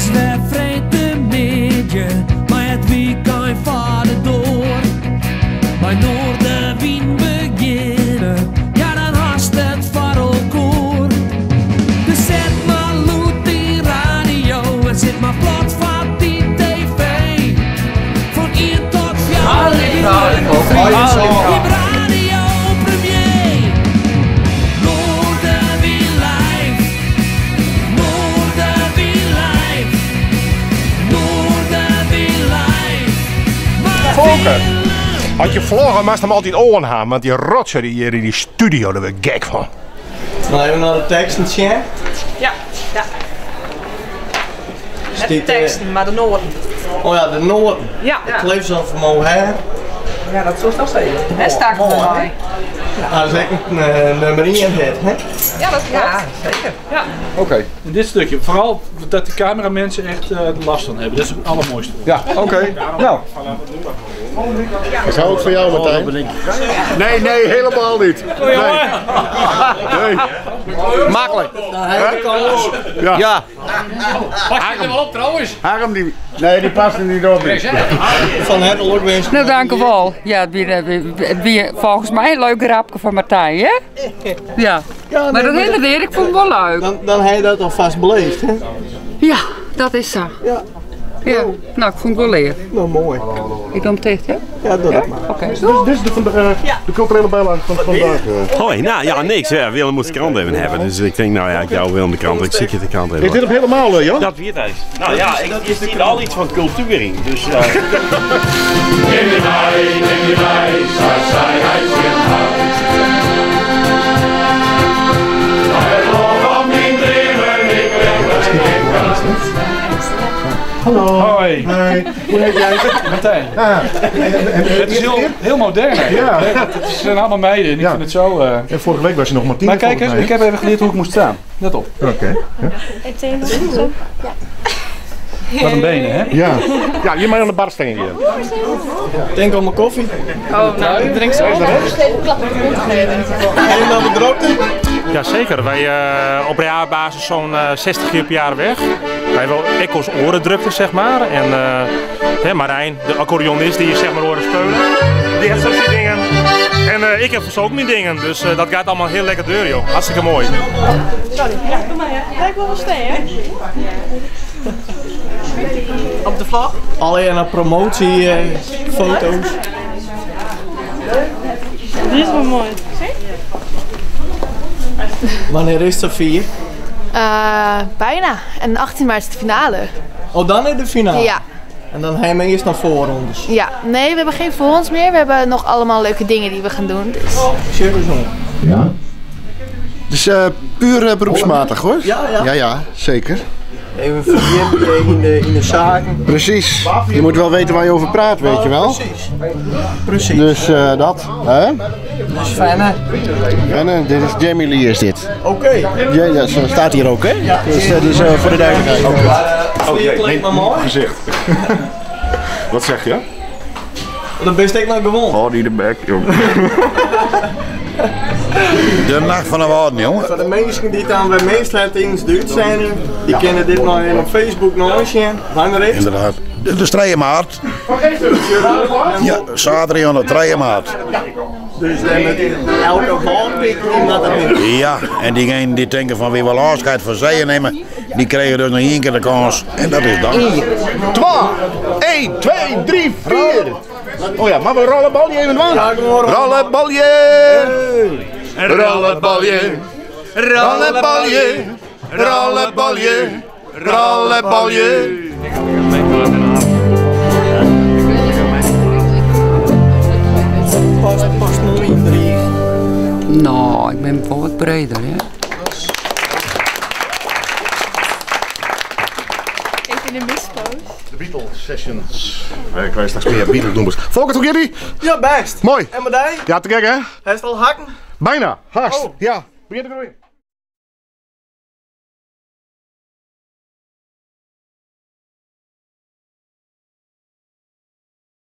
is wer freedtemiddei, mei it wykein foar de doar. Mei Noardewyn begjinne, ja dan hast it foar elkoar. Dus set mar lûd dyn radio en sit mar plat foar dyn TV. Fan ien tot fjouwer op Radio Premier. Noardewyn live, Noardewyn live, Noardewyn live. Volker, as je vlogge moatst him altyd oan ha, want dy rotzoai hjir yn dy studio, dêr wurd ik gek fan. Noch even nei de teksten sjen. Ja, ja. Net de teksten, mar de noaten. Oh ja, de noaten. Ja. De Cliffs of Moher. Ja, dat soest al sizze. Dêr stak ik mei. Dat is ek in nummer ien hit, hè? Ja, dat ja, seker. Ja. Oké. In dit stukje, vooral dat de cameramensen echt er last van hebben. Dat is het allermooiste. Ja, oké. Nou. Ik hou ook van jou, Martijn. Nee, nee, helemaal niet. Nee. Nee. Makkelijk. Ja. Ja. Past je er wel op trouwens? Harm die... Nee, die past er niet op. Van harte gelukwensen. Nou, dank u wel. Ja, het wie volgens mij een leuk grapje van Martijn, hè? Ja. Ja, Maar dat nee, hele weer, ik vond het wel leuk. Dan heb je dat alvast beleefd, hè? Ja, dat is zo. Ja. Ja, nou, ik vond het wel leer. Nou, mooi. Ik doe hem dicht, hè? Ja, doe dat maar. Oké. Dus dit is de culturele bijlage van vandaag. Hoi, nou ja, niks. Ja, Willem moest de krant even hebben. Dus ik denk, nou ja, ik jou Willem de krant. Ik zit je de krant even. Is dit hem helemaal, Jan? Dat weet hij. Nou ja, ik zie al iets van cultuur in. Dus, Neem je mij, neem je mij, zei hij zijn hart. Het lof om mijn dreamen, ik ben bij ik Hallo. Hoi. Hi. Hoe heet jij? Martijn. Ah. Het is heel, heel modern eigenlijk. Ja. Het zijn allemaal meiden en ik Ja. vind het zo... En vorige week was je nog Martine. Maar kijk eens, volgens ik heb even geleerd hoe ik moest staan. Let op. mij, hè? Oké. Ja. Wat een benen, hè? Ja. Ja, hier maar aan de bar staan hier. Denk aan mijn koffie. Oh, nou, ik drink zo. Helemaal bedrokken. Jazeker, wij op jaarbasis zo'n 60 keer per jaar weg. Wij hebben Echo's orendrukte, zeg maar. En hè, Marijn, de accordeonist die je zeg maar horen spelen, die heeft zo'n dingen. En ik heb zo ook mijn dingen, dus dat gaat allemaal heel lekker deur, joh. Hartstikke mooi. Sorry. Ja, doe maar, hè. Lijkt wel een steen, hè? Op de vlog. Alleen naar promotiefoto's. Dit is wel mooi. Wanneer is het vier? Bijna. En 18 maart is de finale. Oh, dan is de finale? Ja. En dan hebben we eerst nog voorrondes. Ja. Nee, we hebben geen voorrondes meer. We hebben nog allemaal leuke dingen die we gaan doen. Dus. Serieus jongen. Ja. Dus puur beroepsmatig hoor. Ja, ja. Ja, ja, zeker. Even verdiepen in de zaken. Precies. Je moet wel weten waar je over praat, weet je wel. Precies. Precies. Dus dat. Hè? Dus fijn hè? En dit is Jamie Lee is dit. Oké. Ja, ja, ze staat hier ook hè? Ja. Dus dat is voor de duidelijkheid. Oh jee, nee, maar mooi. Gezicht. Wat zeg je? Dan ben ik nog gewonnen. Oh, die de bek, joh. De nacht van de waarden, jongen. Voor de mensen die het aan bij meestal in het Duits zijn, die kennen dit nog in op Facebook nog eens zien. Wanneer is het? Inderdaad. De 3 maart. Ja, zaterdag aan de 3 maart. Dus dan met elke waldpik die dat erin. Ja, en diegenen die denken van wie wil afscheid van zeeën nemen, die kregen dus nog één keer de kans. En dat is dan. 1, 2, 1, 2, 3, 4. Oh ja, maar we rollen balje even aan. Rollen balje. Rollen balje. Rollen balje. Rollen balje. Rollen balje. Past nog in drie. Nou, ik ben wel wat breder, hè? Even in de mispoos. De Beatles Sessions. Ik weet straks meer Beatles noemers. Volkert, hoe jullie? Ja, best. Mooi. En Martijn? Ja, te gek hè? Hij is al hakken? Bijna. Haast. Oh. Ja. Begin er weer in.